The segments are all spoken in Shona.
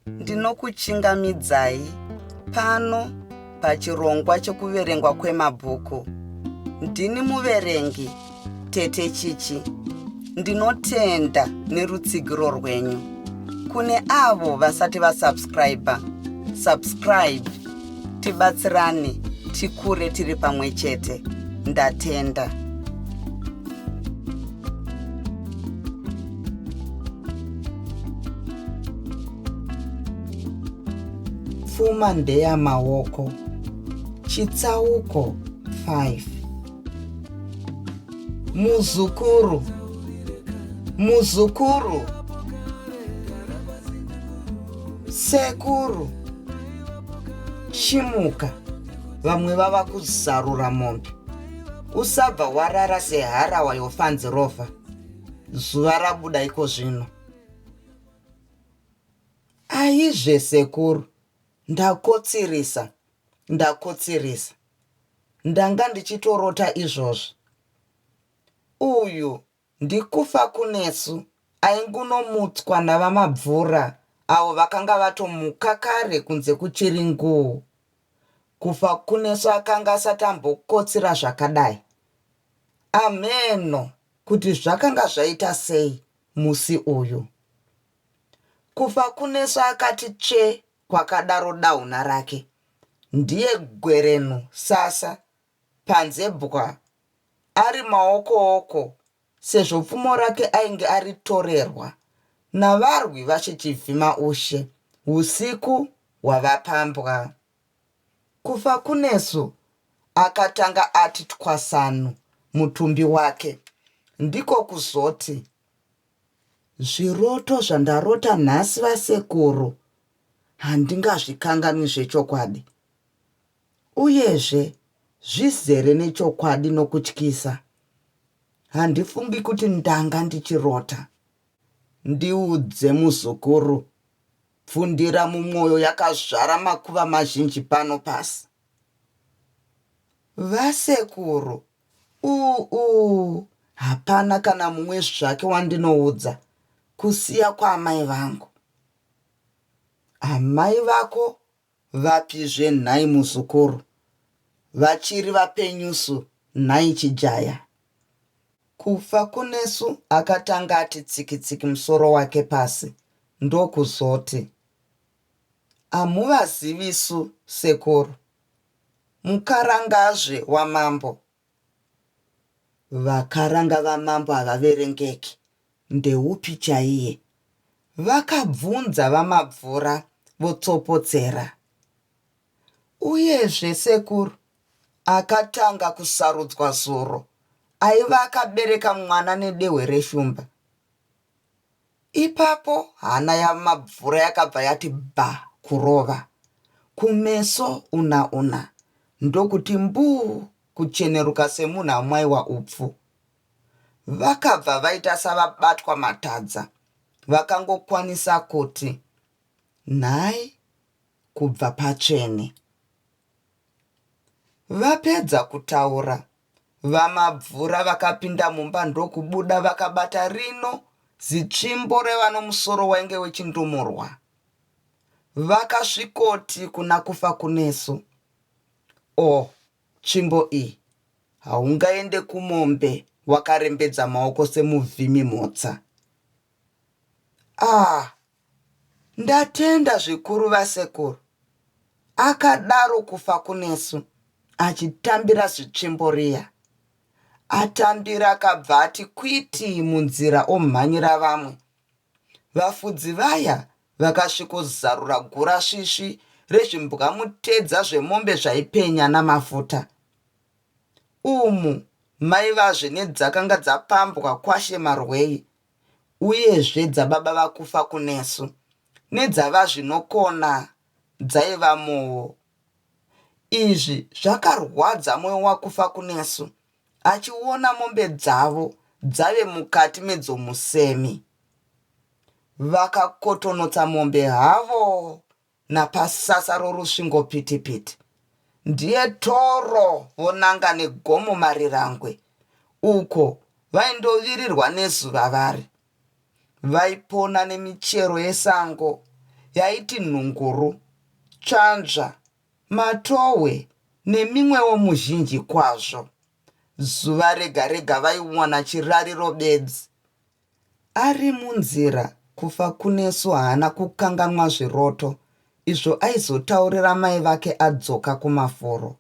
Ndinokuchingamidzai pano pachirongwa chekuverengwa kwemabhuku. Ndini muverengi Tete Chichi. Ndinotenda nerutsigiro rwenyu. Kune avo vasati vasubscriber, subscribe tibatsirane tikure tiri pamwe chete. Ndatenda. Pfuma ndeyamaoko. Chitsauko 5. Muzukuru. Muzukuru. Sekuru. Chimuka. Vamwe vava kuzarura mombe. Usabva warara seharawa yofanzirovha. Zuva rabuda iko zvino. Aizve sekuru, ndakotsirisa, ndakotsirisa. Ndanga ndichitorota izvozvi. Uyu ndiKufakunesu aingunomutswa naVaMabvura avo vakanga vatomuka kare kunze kuchiri nguu. Kufakunesu akanga asati ambokotsira zvakadai. Amheno kuti zvakanga zvaita sei musi uyu. Kufakunesu akati tsve kwakadaro dahuna rake. Ndiye gwerenu sasa panze bwa ari maokooko sezvo pfumo rake ainge aritorerwa navarwi vaShe Chivhimaushe usiku hwavapambwa. Kufakunesu akatanga ati twasanu mutumbi wake ndiko kuzoti, Zviroto zvandarota nhasi vasekuru handingazvikanganwi zvechokwadi. Uyezve zvizere nechokwadi nokutyisa. Handifungi kuti ndanga ndichirota. Ndiudze muzukuru, pfundira mumwoyo yakazvara makuva mazhinji pano pasi. Vasekuru, Uu-uu, hapana kana mumwe zvake wandinoudza kusiya kwaamai vangu. Amai vako vapizve nhai muzukuru? Vachiri vapenyusu nhai chijaya? Kufa kunesu akatanga ati tsiki tsiki musoro wake pasi ndokuzoti, Hamuvazivisu sekuru. Mukarangazve wamambo. Vakaranga vamambo havaverengeki, ndeupi chaiye? Vakabvunza VaMabvura votsopotsera. Uyezve sekuru akatanga kusarudzwa zuro aiva akabereka mwana nedehwe reshumba. Ipapo hana yaMabvura yakabva yati bha kurova. Kumeso una una ndokuti mbuu kucheneruka semunhu amwaiwa upfu. Vakabva vaita savabatwa matadza vakangokwanisa kuti nhai kubva patsvene. Vapedza kutaura VaMabvura vakapinda mumba ndokubuda vakabata rino zitsvimbo raiva nomusoro wainge wechindumurwa. Vakasvikoti kuna Kufakunesu, Oh, tsvimbo iyi, haungaende kumombe wakarembedza maoko semuvhimi mhotsa. Ah, Ndatenda zvikuru vasekuru, akadaro Kufakunesu achitambira zitsvimbo riya. Atambira akabva ati kwiti munzira omhanyira vamwe. Vafudzi vaya vakasvikozarura gurasvisvi rezvimbwamutedza zvemombe zvaipenya namafuta. Umu maivazve nedzakanga dzapambwa kwaShe Marwei uyezve dzababa vaKufakunesu nedzavaZvinokona dzaivamowo. Izvi zvakarwadza moyo waKufakunesu achiona mombe dzavo dzave mukati medzomusemi. Vakakotonotsa mombe havo napasasa rorusvingo pitipiti ndiye toro vonanga negomo Marirangwe uko vaindovirirwa nezuva vari. Vaipona nemichero yesango yaiti nhunguru, tsvanzva, matohwe nemimwewo muzhinji kwazvo. Zuva rega rega vaiwana chirariro bedzi. Ari munzira Kufakunesu haana kukanganwa zviroto izvo aizotaurira mai vake adzoka kumafuro.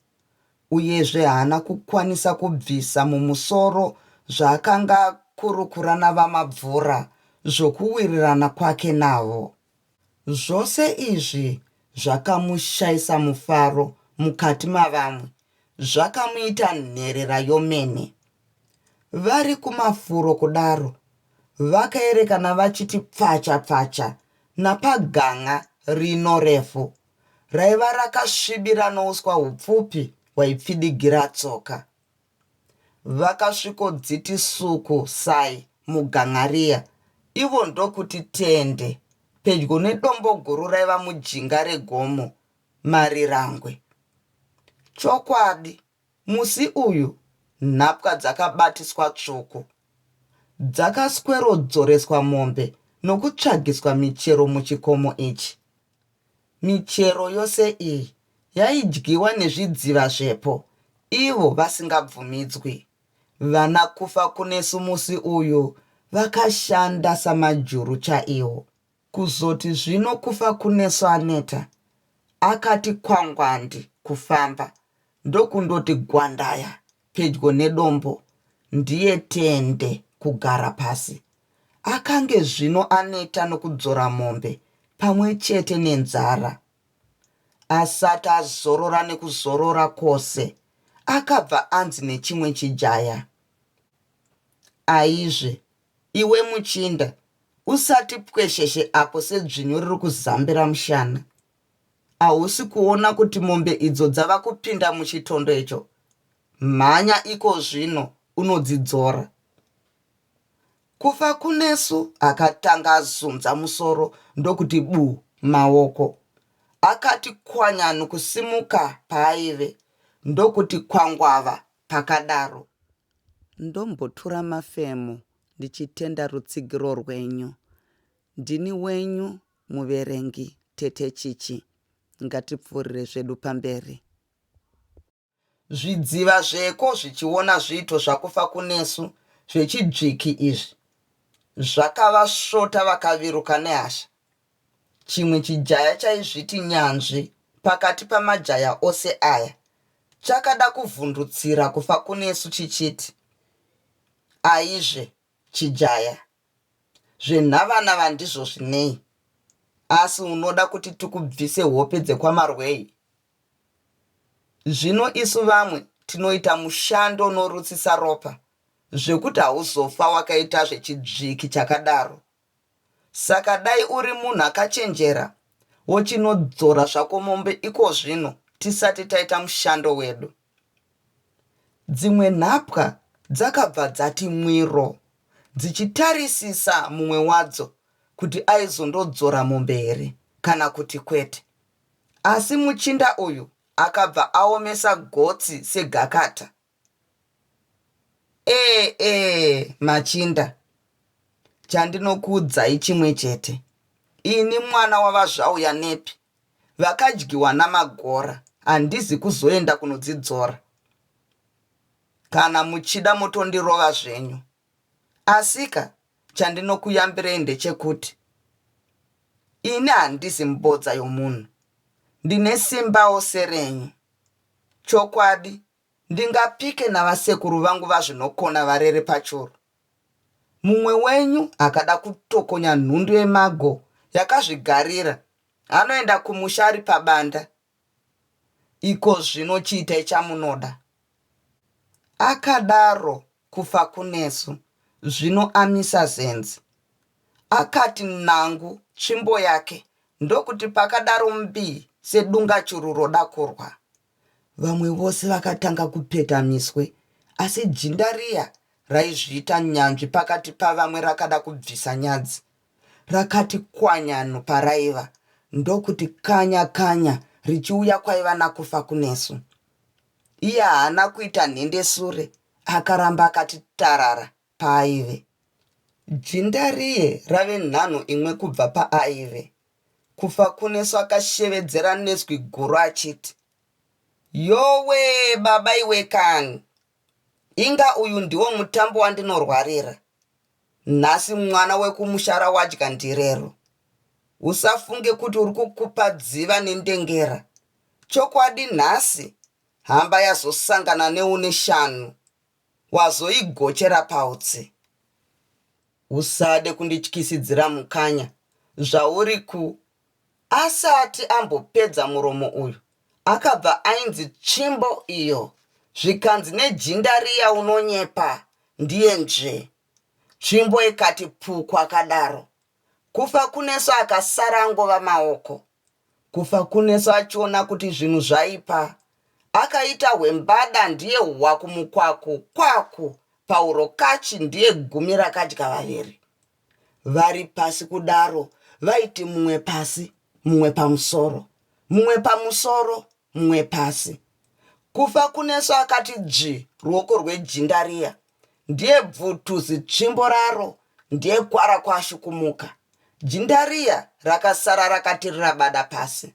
Uyezve haana kukwanisa kubvisa mumusoro zvaakanga akurukura naVaMabvura zvokuwirirana kwake navo. Zvose izvi zvakamushaisa mufaro mukati mavamwe, zvakamuita nherera yomene. Vari kumafuro kudaro, vakaerekana vachiti pfacha pfacha napagan'a rino refu raiva rakasvibira nouswa hupfupi hwaipfidigira tsoka. Vakasvikodziti suku sai mugan'a riya, ivo ndokuti tende pedyo nedombo guru raiva mujinga regomo Marirangwe. Chokwadi, musi uyu nhapwa dzakabatiswa tsvuku. Dzakaswerodzoreswa mombe nokutsvagiswa michero muchikomo ichi. Michero yose iyi yaidyiwa nezvidziva zvepo ivo vasingabvumidzwi. Vana Kufakunesu musi uyu vakashanda samajuru chaiwo. Kuzoti zvino Kufakunesu aneta, akati kwangwandi kufamba ndokundoti gwandaya pedyo nedombo ndiye tende kugara pasi. Akange zvino aneta nokudzora mombe pamwe chete nenzara. Asati azorora nekuzorora kwose, akabva anzi nechimwe chijaya, Aizve, iwe muchinda, usati pwesheshe apo sedzvinyu riri kuzambira mushana. Hausi kuona kuti mombe idzo dzava kupinda muchitondo icho? Mhanya ikozvino unodzidzora. Kufakunesu akatanga azunza musoro ndokuti bu maoko. Akati kwanyanu kusimuka paaive ndokuti kwangwava pakadaro. Ndombotura mafemo ndichitenda rutsigiro rwenyu. Ndini wenyu muverengi Tete Chichi. Ngatipfuurire zvedu pamberi. Zvidziva zveko zvichiona zviito zvaKufakunesu zvechidzviki izvi, zvakavasvota vakaviruka nehasha. Chimwe chijaya chaizviti nyanzvi pakati pamajaya ose aya chakada kuvhundutsira Kufakunesu chichiti, Aizve, chijaya, zvenhavanava ndizvo zvinei? Asi unoda kuti tikubvise hope dzekwaMarwei? Zvino isu vamwe tinoita mushando unorutsisa ropa zvekuti hauzofa wakaita zvechidzviki chakadaro. Saka dai uri munhu akachenjera wochinodzora zvako mombe ikozvino tisati taita mushando wedu. Dzimwe nhapwa dzakabva dzati mwiro dzichitarisisa mumwe wadzo kuti aizondodzora mombe here kana kuti kwete. Asi muchinda uyu akabva aomesa gotsi segakata. Ee ee machinda, chandinokuudzai chimwe chete. Ini mwana waVaZvauyanepi vakadyiwa namagora handizi kuzoenda kunodzidzora. Kana muchida motondirova zvenyu. Asika chandinokuyambirei ndechekuti ini handizi mbodza yomunhu. Ndine simbawo serenyu. Chokwadi ndingapike navasekuru vangu vaZvinokona varere pachuru. Mumwe wenyu akada kutokonya nhundu yemago yakazvigarira anoenda kumusha ari pabanda. Ikozvino chiitai chamunoda. Akadaro Kufakunesu zvino amisa zenze. Akati nangu tsvimbo yake ndokuti pakadaro mbii sedungachuru roda kurwa. Vamwe vose vakatanga kupeta miswe asi jinda riya raizviita nyanzvi pakati pavamwe rakada kubvisa nyadzi. Rakati kwanyanu paraiva ndokuti kanya kanya richiuya kwaiva naKufakunesu. Iye haana kuita nhendesure akaramba akati tarara paaive. Jinda riye rave nhanho imwe kubva paaive. Kufakunesu akashevedzera nezwi guru achiti, Yowee baba iwe kani! Inga uyu ndiwo mutambo wandinorwarira. Nhasi mwana wekumusha rawadya ndirero. Usafunge kuti uri kukupa dziva nendengera. Chokwadi nhasi hamba yazosangana neune shanu wazoigochera pautsi. Usade kundityisidzira Mukanya zvauri ku Asati ambopedza muromo uyu akabva ainzi tsvimbo iyo zvikanzi nejinda riya unonyepa ndiye nzvee. Tsvimbo ikati puku akadaro. Kufakuneso akasara angova maoko. Kufakuneso achiona kuti zvinhu zvaipa akaita hwembada ndiye hwaku mukwaku kwaku pahuro kachi ndiye gumi rakadya vaviri. Vari pasi kudaro vaiti mumwe pasi mumwe pamusoro, mumwe pamusoro mumwe pasi. Kufakuneso akati dzvi ruoko rwejinda riya ndiye bvutu zitsvimbo raro ndiye kwara kwashu kumuka. Jinda riya rakasara rakati rabada pasi.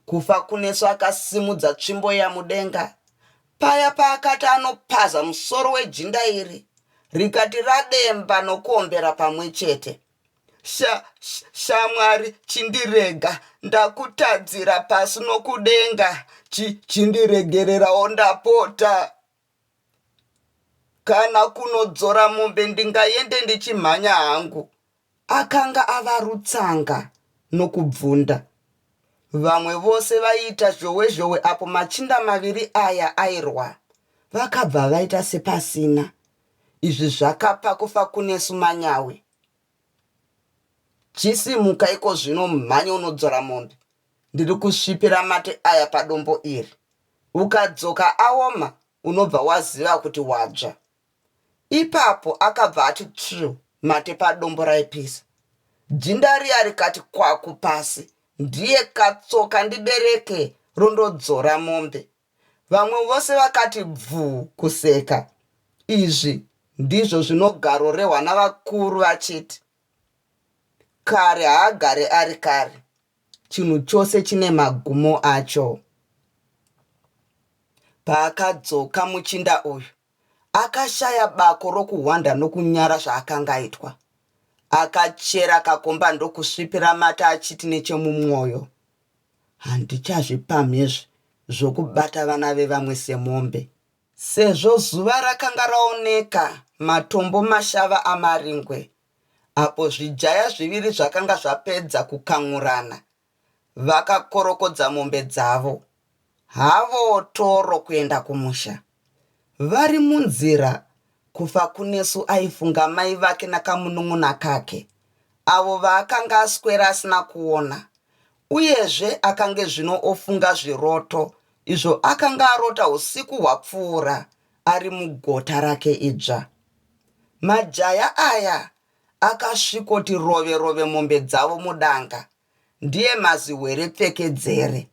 Kufakuneso akasimudza tsvimbo iya mudenga paya paakati anopaza musoro wejinda iri rikati rademba nokuombera pamwe chete. Sha, shamwari chindirega ndakutadzira pasi nokudenga chi, chindiregererawo ndapota. Kana kunodzora mombe ndingayende ndichimhanya hangu. Akanga ava rutsanga nokubvunda. Vamwe vose vaiita zhowezhowe apo machinda maviri aya airwa vakabva vaita sepasina. Izvi zvakapa Kufakunesu manyawi. Chisimuka ikozvino mhanye unodzora mombe. Ndiri kusvipira mate aya padombo iri. Ukadzoka aoma unobva waziva kuti wadzva. Ipapo akabva ati tsvu mate padombo raipisa. Jinda riya rikati kwaku pasi ndiye katsoka ndibereke rondodzora mombe. Vamwe vose vakati bvuu kuseka. Izvi ndizvo zvinogarorehwa navakuru vachiti kare haagare ari kare. Chinhu chose chine magumo acho. Paakadzoka muchinda uyu akashaya bako rokuhwanda nokunyara zvaakanga aitwa. Akachera kakomba ndokusvipira mata achiti nechemumwoyo, Handichazvipamhizve zvokubata vana vevamwe semombe. Sezvo zuva rakanga raoneka matombo mashava amaringwe, apo zvijaya zviviri zvakanga zvapedza kukan'urana, vakakorokodza mombe dzavo havo toro kuenda kumusha. Vari munzira, Kufakunesu aifunga mai vake nakamunun'una kake, avo vaakanga aswera asina kuona. Uyezve akange zvino ofunga zviroto izvo akanga arota usiku hwapfuura ari mugota rake idzva. Majaya aya akasvikoti rove rove mombe dzavo mudanga ndiye mazihwere pfekedzere.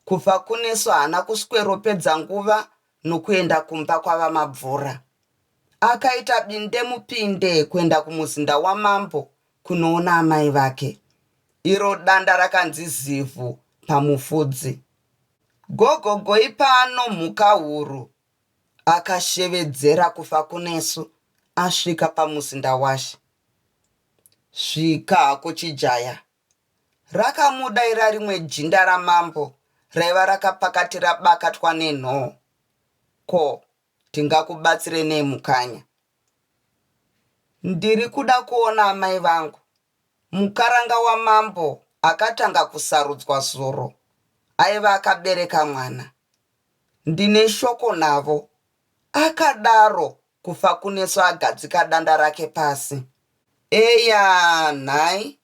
Kufakunesu haana kusweropedza nguva nokuenda kumba kwaVaMabvura. Akaita bindemupinde kuenda kumuzinda wamambo kunoona amai vake. Iro danda rakanzi zivhu pamufudzi. Gogogoi pano mhukahuru, akashevedzera Kufakunesu asvika pamuzinda washe. Svika hako chijaya, Rakamudaira rimwe jinda ramambo raiva rakapakatira bakatwa nenhoo. Ko, tingakubatsire nei Mukanya? Ndiri kuda kuona amai vangu. Mukaranga wamambo akatanga kusarudzwa zuro aiva akabereka mwana. Ndine shoko navo, akadaro Kufakunesu agadzika danda rake pasi. Eya nhai,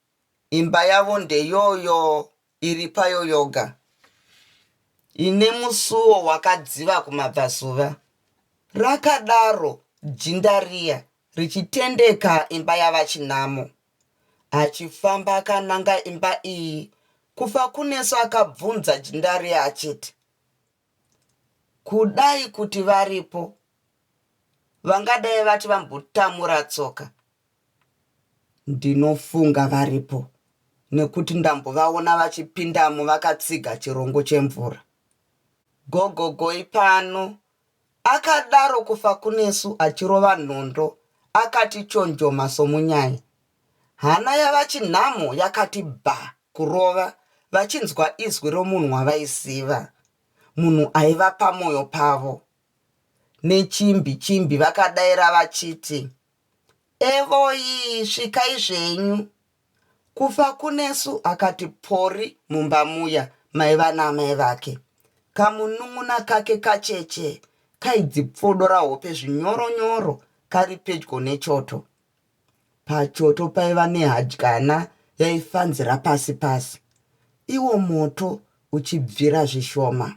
Imba yavo ndeyoyo iri payo yoga, ine musuo wakadziva kumabvazuva. Rakadaro jinda riya richitendeka imba yaVaChinhamo. Achifamba akananga imba iyi, Kufakunesu akabvunza jinda riya achiti, Kudai kuti varipo, vangadai vati vambotamura tsoka. Ndinofunga varipo. nekuti ndambovaona vachipindamo vakatsiga chirongo chemvura. Gogogoi pano, akadaro Kufakunesu achirova nhondo akati chonjoma somunyai. Hana yaVaChinhamo yakati bha kurova vachinzwa izwi romunhu wavaiziva, munhu aiva pamoyo pavo. Nechimbi chimbi vakadaira vachiti, Evoyi, svikai zvenyu. Kufakunesu akati pori mumba muya maiva naamai vake. Kamunun'una kake kacheche kaidzipfodora hope zvinyoronyoro kari pedyo nechoto. Pachoto paiva nehadyana yaifanzira pasi pasi, iwo moto uchibvira zvishoma.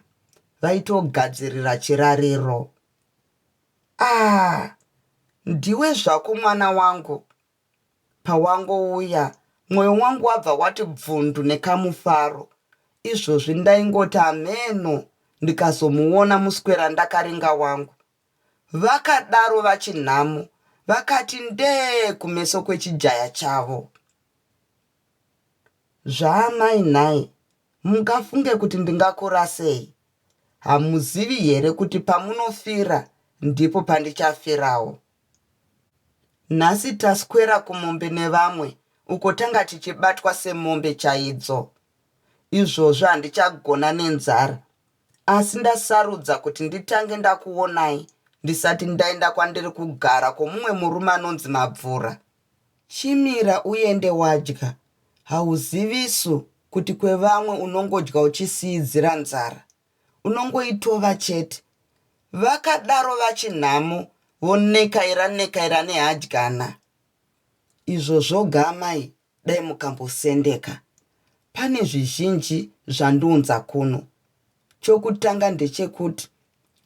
Vaitogadzirira chirariro. Ah, ndiwe zvako mwana wangu. Pawangouya, mwoyo wangu wabva wati bvundu nekamufaro. Izvozvi ndaingoti hameno ndikazomuona muswera ndakaringa wangu. Vakadaro VaChinhamo vakati ndee kumeso kwechijaya chavo. Zvaamai nhai, mungafunge kuti ndingakurasei? Hamuzivi here kuti pamunofira ndipo pandichafirawo? Nhasi taswera kumombe nevamwe uko tanga tichibatwa semombe chaidzo. Izvozvi handichagona nenzara Asi ndasarudza kuti nditange ndakuonai ndisati ndaenda kwandiri kugara kwomumwe murume anonzi Mabvura. Chimira uende wadya, hauzivisu kuti kwevamwe unongodya uchisiidzira nzara. Unongoitova chete. Vakadaro VaChinhamo vonekaira nekaira nehadyana. Izvo zvoga amai dai mukambosendeka. Pane zvizhinji zvandiunza kuno. Chokutanga ndechekuti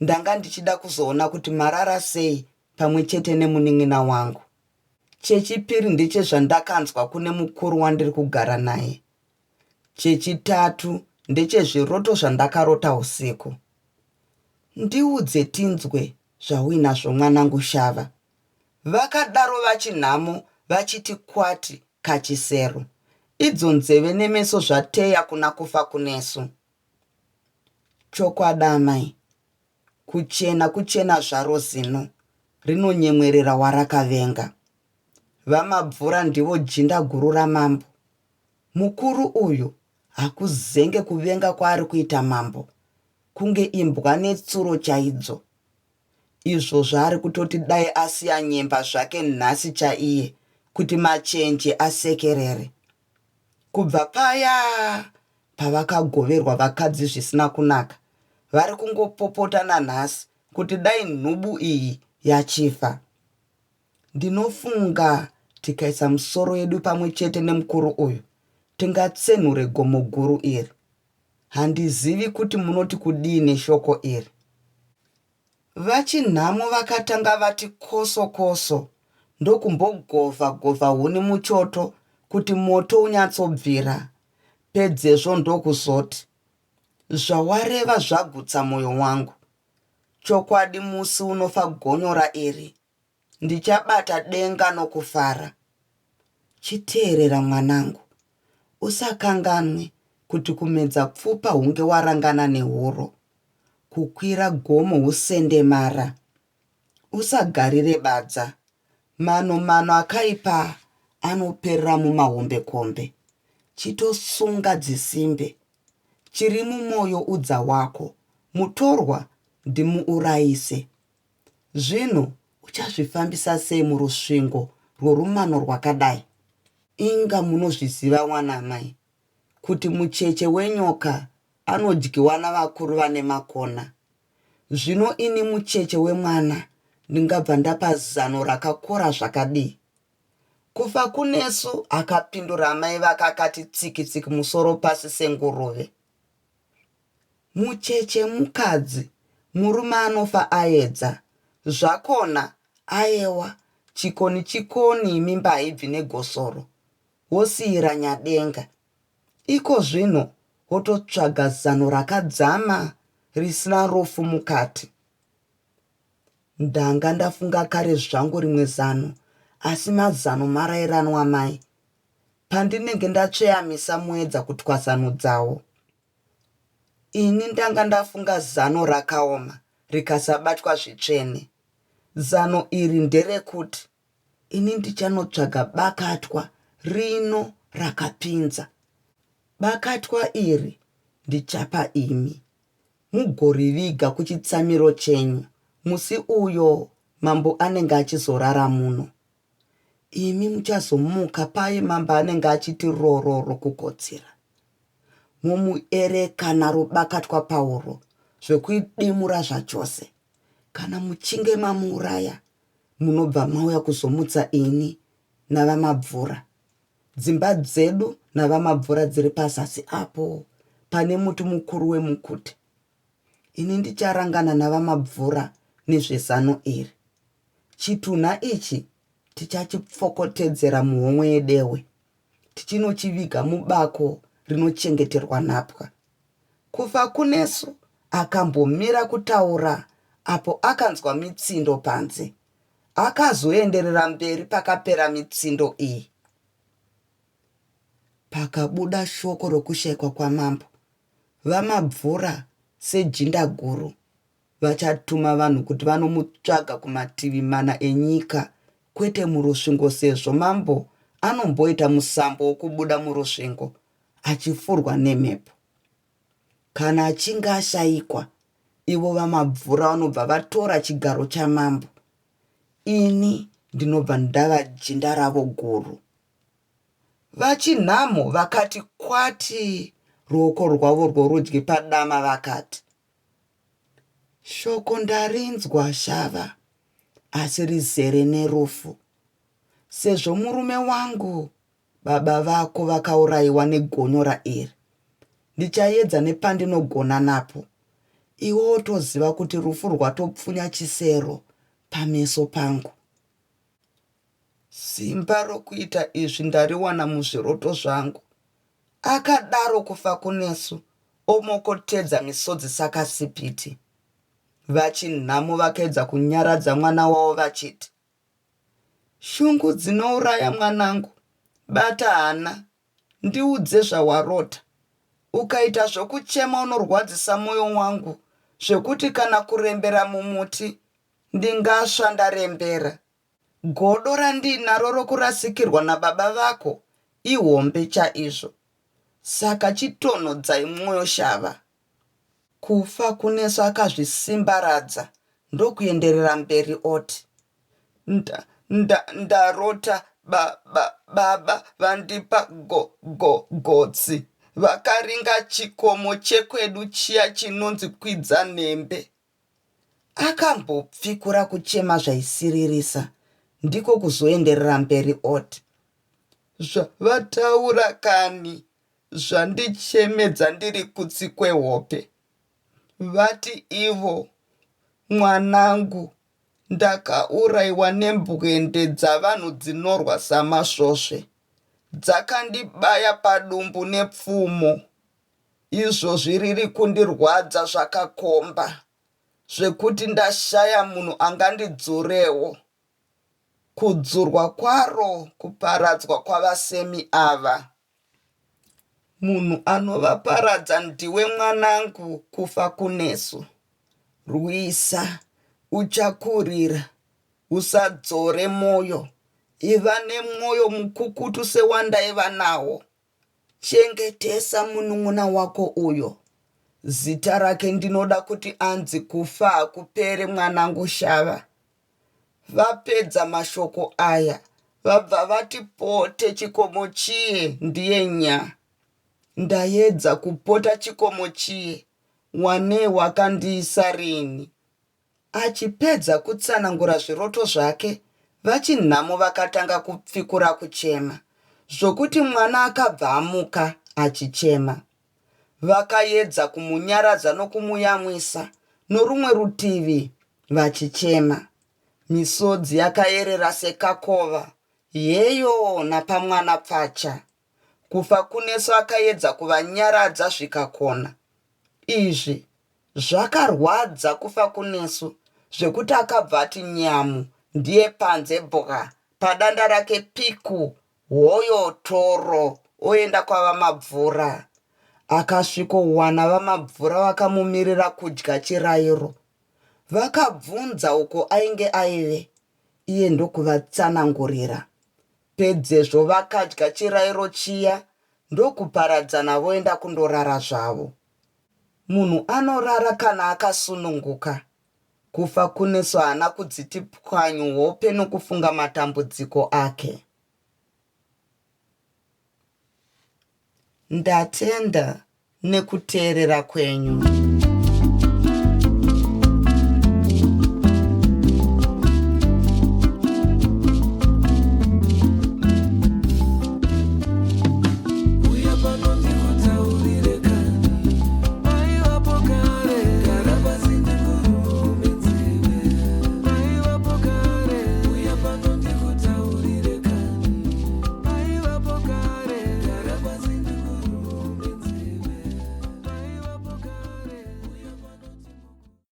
ndanga ndichida kuzoona kuti marara sei pamwe chete nemunin'ina wangu. Chechipiri ndechezvandakanzwa kune mukuru wandiri kugara naye. Chechitatu ndechezviroto zvandakarota usiku. Ndiudze tinzwe zvauinazvo mwanangu Shava. Vakadaro VaChinhamo vachiti kwati kachisero, idzo nzeve nemeso zvateya kuna Kufakunesu. Chokwadi amai, kuchena kuchena zvaro zino rinonyemwerera warakavenga. VaMabvura ndivo jinda guru ramambo. Mukuru uyu hakuzenge kuvenga kwaari kuita mambo kunge imbwa netsuro chaidzo. Izvo zvaari kutoti dai asiya nyemba zvake nhasi chaiye kuti machenje asekerere. Kubva paya pavakagoverwa vakadzi zvisina kunaka, vari kungopopota nanhasi kuti dai nhubu iyi yachifa. Ndinofunga tikaisa misoro yedu pamwe chete nemukuru uyu, tingatsenhure gomo guru iri. Handizivi kuti munoti kudii neshoko iri. VaChinhamo vakatanga vati koso koso ndokumbogova gova huni muchoto kuti moto unyatsobvira, pedzezvo ndokuzoti, Zvawareva zvagutsa moyo wangu. Chokwadi musi unofa gonyora iri Ndichabata denga nokufara. Chiteerera mwanangu, usakanganwe kuti kumedza pfupa hunge warangana nehuro, kukwira gomo husendemara. Usagarire badza, mano mano akaipa anoperera mumahombekombe. Chitosunga dzisimbe. Chiri mumoyo udza wako, mutorwa ndimuurayise. Zvino uchazvifambisa sei murusvingo rworumano rwakadai? Inga munozviziva wanamai kuti mucheche wenyoka anodyiwa navakuru vane makona. Zvino ini mucheche wemwana ndingabva ndapa zano rakakora zvakadii? Kufakunesu akapindura amai vake akati tsiki tsiki musoro pasi senguruve. Mucheche mukadzi, murume anofa aedza. Zvakona, aewa, chikoni chikoni mimba haibvi negosoro. Wosiira Nyadenga. Ikozvino wototsvaga zano rakadzama risina rufu mukati. Ndanga ndafunga kare zvangu rimwe zano asi mazano marairanwa mai. Pandinenge ndatsveyamisa moedza kutwasanudzawo. Ini ndanga ndafunga zano rakaoma rikasabatwa zvitsvene. Zano iri nderekuti ini ndichanotsvaga bakatwa rino rakapinza. Bakatwa iri ndichapa imi mugoriviga kuchitsamiro chenyu musi uyo mambo anenge achizorara muno. Imi muchazomuka paye mambo anenge achiti rororo kukotsira. Momuereka naro bakatwa pahuro zvekuidimura zvachose. Kana muchinge mamuuraya munobva mauya kuzomutsa ini naVaMabvura. Dzimba dzedu naVaMabvura dziri pazasi apo pane muti mukuru wemukute. Ini ndicharangana naVaMabvura nezvezano iri. Chitunha ichi tichachipfokotedzera muhomwe yedehwe tichinochiviga mubako rinochengeterwa nhapwa. Kufakunesu akambomira kutaura apo akanzwa mitsindo panze. Akazoenderera mberi pakapera mitsindo iyi. Pakabuda shoko rokushaikwa kwamambo, VaMabvura sejinda guru Vachatuma vanhu kuti vanomutsvaga kumativi mana enyika kwete murusvingo sezvo mambo anomboita musambo wokubuda murusvingo achifurwa nemhepo. Kana achinge ashaikwa, ivo VaMabvura vanobva vatora chigaro chamambo. Ini ndinobva ndava jinda ravo guru. VaChinhamho vakati kwati ruoko rwavo rworudyi padama vakati. Shoko ndarinzwa Shava asi rizere nerufu. Sezvo murume wangu baba vako vakauraiwa negonyora iri, ndichayedza nepandinogona napo. Iwe wotoziva kuti rufu rwatopfunya chisero pameso pangu. Simba rokuita izvi ndariwana muzviroto zvangu, akadaro Kufakunesu omokotedza misodzi sakasipiti. VaChinhamo vakaedza kunyaradza mwana wavo vachiti, Shungu dzinouraya mwanangu, bata hana, ndiudze zvawarota. Ukaita zvokuchema unorwadzisa moyo wangu zvekuti kana kurembera mumuti ndingasva ndarembera. Godo randiinaro rokurasikirwa nababa vako ihombe chaizvo. Saka chitonhodzai mwoyo Shava. Kufakunesu akazvisimbaradza ndokuenderera mberi oti, Nda, nda, ndarota ba, ba, baba vandipa go, go, gotsi. Vakaringa chikomo chekwedu chiya chinonzi Kwidzanhembe. Akambopfikura kuchema zvaisiririsa ndiko kuzoenderera mberi oti, Zvavataura kani zvandichemedza ndiri kutsi kwehope. Vati ivo, Mwanangu, ndakauraiwa nembwende dzavanhu dzinorwa samasvosve. Dzakandibaya padumbu nepfumo. Izvozvi riri kundirwadza zvakakomba zvekuti ndashaya munhu angandidzurewo. Kudzurwa kwaro kuparadzwa kwavasemi ava. Munhu anovaparadza ndiwe mwanangu Kufakunesu. Rwisa, uchakurira, usadzore moyo, iva nemwoyo mukukutu sewandaiva nawo. Chengetesa munun'una wako uyo. Zita rake ndinoda kuti anzi kufa hakupere mwanangu Shava. Vapedza mashoko aya vabva vati pote chikomo chiye ndiye nya. Ndayedza kupota chikomo chiye wanei wakandiisa rini. Achipedza kutsanangura zviroto zvake, VaChinhamo vakatanga kupfikura kuchema zvokuti mwana akabva amuka achichema. Vakayedza kumunyaradza nokumuyamwisa norumwe rutivi vachichema. Misodzi yakayerera sekakova, heyo napamwana pfacha. Kufakunesu akayedza kuvanyaradza zvikakona. Izvi zvakarwadza Kufakunesu zvekuti akabva ati nyamu ndiye panze bwa padanda rake piku. Hoyo toro oenda kwaVaMabvura. Akasvikowana VaMabvura vakamumirira kudya chirairo. Vakabvunza uko ainge aive, iye ndokuvatsanangurira. Pedzezvo vakadya chirairo chiya ndokuparadzana voenda kundorara zvavo. Munhu anorara kana akasununguka. Kufa kuneso haana kudziti pwanyu hope nokufunga matambudziko ake. Ndatenda nekuteerera kwenyu.